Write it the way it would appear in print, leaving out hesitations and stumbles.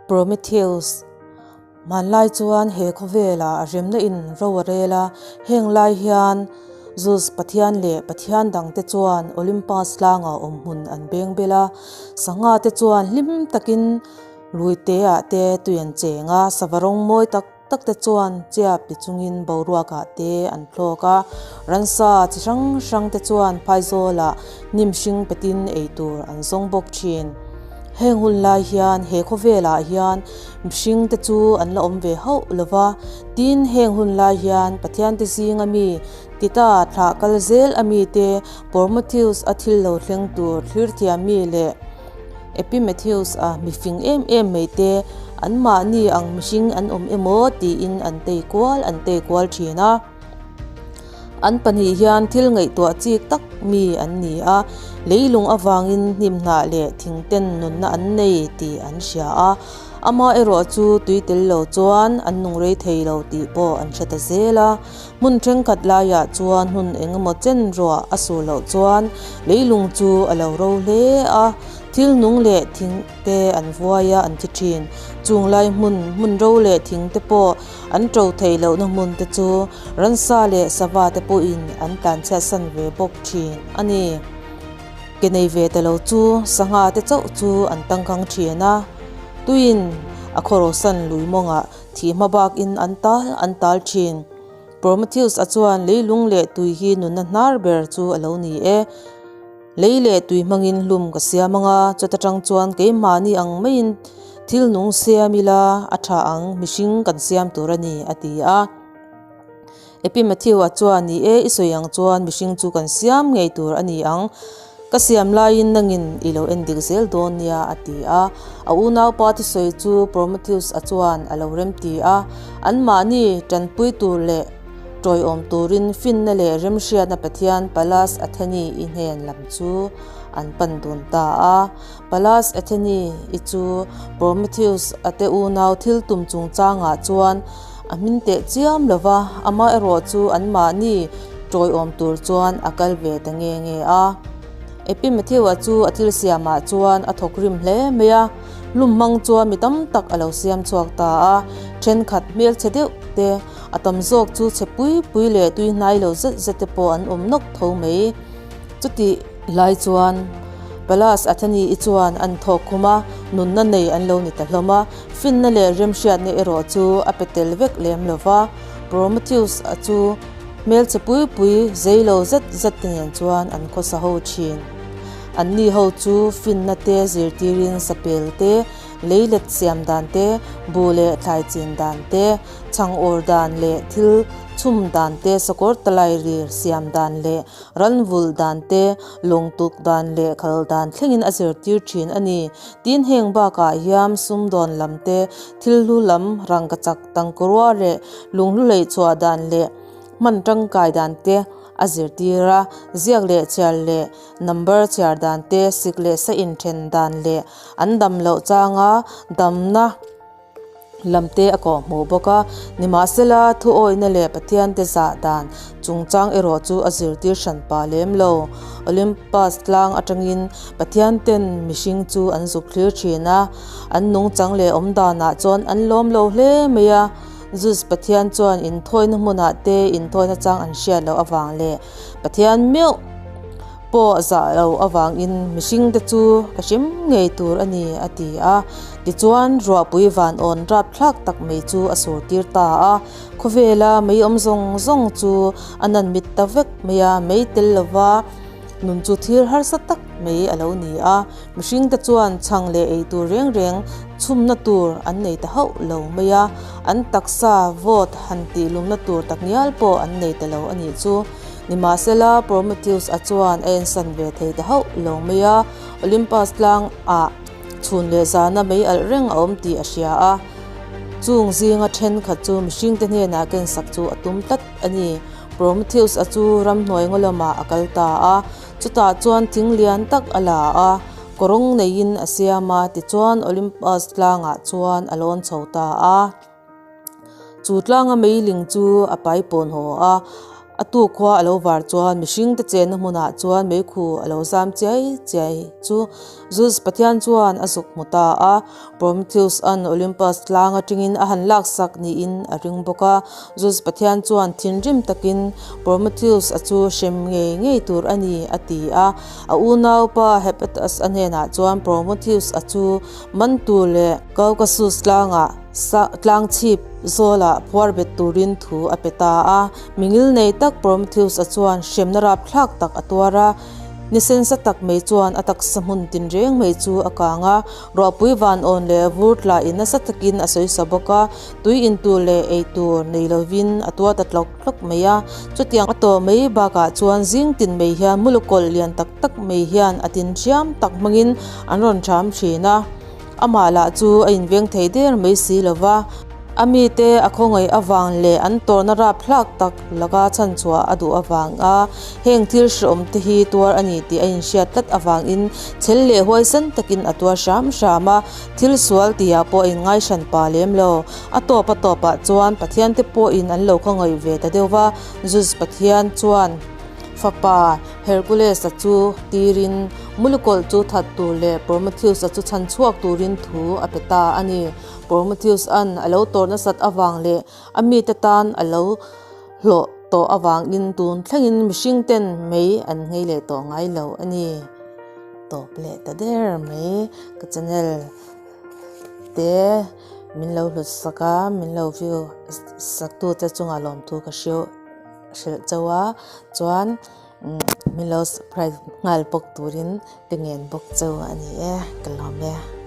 Prometheus, Hmanlai chuan he khawvelah remna in ro a rel a, heng lai hian Zeus pathian leh pathian dangte chuan Olympus tlangah awm hmun an beng bel a, sangha te chuan hlim takin lui teah te tui an cheng a, sava rawng mawi tak tak te chuan chiap ti chungin boruakah te an thlawk a, ransa chi hrang hrang te chuan phaizawlah hnim hring petin eitur an zawng bawk thin. Heng hun lai hian he khawvelah hian mihring te chu an la awm ve hauh lo va, tin heng hun lai hian Pathian te zinga mi Tita thlah kal zel a mi te Prometheus a thil lo thleng tur thlir thiam mi leh Epimetheus a mifing em em mai te anmahni ang mihring an awm emaw tiin an tei kual an tei kual thin a. An pahnih hian thil ngaihtuah chik tak mi an ni a, leilung avangin hnimhnah leh thingten nunna an nei tih an hria a, amaherawh chu tui tel lo chuan an nung rei thei lo tih pawh an hre ta zel a. Hmun thenkhat laiah chuan hun eng emaw chen ruah a sur loh chuan leilung chu a lo ro hle a, thil nung leh thing te an vuai a an thi thin. Chung lai hmun hmun ro leh thing te pawh an to theih lohna hmun te chu ransa leh sava te pawhin an tlanchhiatsan ve bawk thin a ni. Ke nei ve ta lo chu sangha te chauh chu an tangkang thin a, tuiin a khawrosan lui mawngah Thih hma bakin an tal an tal thin. Prometheus-a chuan leilung leh tui hi nunna hnar ber chu a lo ni e. Lei leh tui hmangin hlum ka siam ang a, chawt atang chuan keimahni ang maiin thil nung siam ila a tha ang, mihring kan siam tur a ni, a ti a. Epimetheus-a chuan, Ni e, i sawi ang chuan mihring chu kan siam ngei tur a ni ang. Ka siam laiin nangin i lo en dik zel dawn nia, a ti a. A unaupa thusawi chu Prometheus-a chuan a lo remti a. Anmahni tanpui tur leh tawiawm turin finna leh remhriatna pathian Pallas Athene-i hnen lam chu an pan dun ta a. Pallas Athene-i chu Prometheus-a te unau thil tum chungchangah chuan A hmin teh chiam lo va, amaherawh chu anmahni tawiawm tur chuan a kal ve ta nge nge a. Epimetheus-a chu a thil siamah chuan a thawk rim hle mai a, lum hmang chuan mi tam tak a lo siam chhuak ta a, thenkhat hmelchhe deuh te, a tam zawk chu chhe pui pui leh tui hnai lo zet zet te pawh an awm nawk tho mai. Chutih lai chuan Pallas Atheni-i chuan an thawk khum a, nunna nei an lo ni ta hlawm a, finna leh remhriatna erawh chu a pe tel vek lem lo va. Prometheus-a chu hmelchhe pui pui zei lo zet zet te nen chuan an khawsa ho thin. Anni ho chu finna te zirtirin sapel te, leilet siam dan te, buh leh thlai chin dan te, chhang awr dan leh thil chhum dan te, sakawr talai rir siam dan leh Ran vulh dan te, lawng tuk dan leh khal dan thlengin a zirtir thin a ni. Tin heng bakah hiam sumdawn lam te, thil hlu lam, rangkachak, tangkarua leh lunghlu hleih chhuah dan leh hman tangkai dan te a zirtir a. Ziak leh chhiar leh number chhiar dan te, sik leh sa inthen dan leh an dam loh changa damna, Lam te a kawh hmuh bawk a, nimahsela thu awihna leh Pathian te zah dan chungchang erawh chu a zirtir hran pah lem lo. Olympus tlang atangin Pathian ten mihring chu an zuk thlir thin a, an nungchang leh awm danah chuan an lawm lo hle mai a. Zeus Pathian chuan inthawina hmunah te inthawina chang an hriat loh avang leh Pathian meuh pawh zah lo avangin mihringte chu ka hrim ngei tur a ni, a ti a. Tichuan, ruahpui van awn rap thlak tak mai chu a sur tir ta a. Khawvela mei awm zawng zawng chu a nan mit ta vek mai a, mei tel lova nun chu thil harsa tak mai a lo ni a. Mihringte chuan chhang leh ei tur reng reng chhumna tur an nei ta hauh lo mai a, an taksa vawt han tihlumna tur takngial pawh an nei ta lo a nih chu. Nimahsela, Prometheus-a chuan a ensan ve thei ta hauh lo mai a, Olympus tlangah chhun leh zana mei alh reng a awm tih a hria a. Chung zinga thenkhat chu mihringte hnenah kensak chu a tum tlat a ni. Prometheus-a chu ramhnuai ngaw lamah a kal ta a, chutah chuan thing lian tak a la a, kawrawng neiin a siam a, tichuan Olympus tlangah chuan a lawn chho ta a. Chu tlanga meiling chu a pai pawn haw a. A tuk khua a lo var chuan mihringte chenna hmunah chuan meikhu a lo zam chiai chiai chu Zeus pathian chuan a zuk hmu ta a. Prometheus-a'n Olympus tlang atangin a han laksak niin a ring bawk a. Zeus pathian chuan thinrim takin Prometheus-a chu hrem ngei ngei tur a ni a ti a. A unaupa Hephaestus-a hnenah chuan Prometheus-a chu man tur leh Caucasus tlangah tlang chhip zawlah phuar bet turin thu a pe ta a. Mingil nei tak Prometheus-a chuan hremna rapthlak tak a tuar a, ni sensa tak mai chuan a taksa hmun tinreng mai chu a kang a, ruahpui van awn leh vur tlahin nasa takin a sawi sa bawk a, tui in tur leh ei tur nei lovin a tuar ta tlawk tlawk mai a. Chutiang a tawh mai bakah chuan zing tin mai hian mulukawlh lian tak tak mai hian a tin hriam tak hmangin an rawn ṭham ṭhin a. Amah lah chu a inveng thei der mai si lo va, a mite a khawngaih avang leh an tawrhna rapthlak tak laka chhanchhuah a duh avanga heng thil hrehawm te hi tuar a ni tih a inhriat tlat avangin chhel leh huaisen takin a tuar hram hram a, thil sual tihah pawh a inngaihran pa lem lo. A tawp a tawpah chuan Pathian te pawhin an lo khawngaih ve ta deuh va, Zeus Pathian chuan fapa Hercules-a chu tirin Mulukawlh chu that tur leh Prometheus-a chu chhan chhuak turin thu a pe ta a ni. Prometheus-a'n a lo tawr nasat avang leh a mite tan a lo hlawh tawh avangin tun thlengin mihring ten mei an nghei leh tawh ngai lo a ni. Tawp leh ta der mai ka channel te min lo hlut sak a, min lo view sak tute chungah lawmthu ka hrilh chauh a chuan. Min lo subscribe nghal bawk turin ka ngen bawk cheu a ni e, ka lawm e.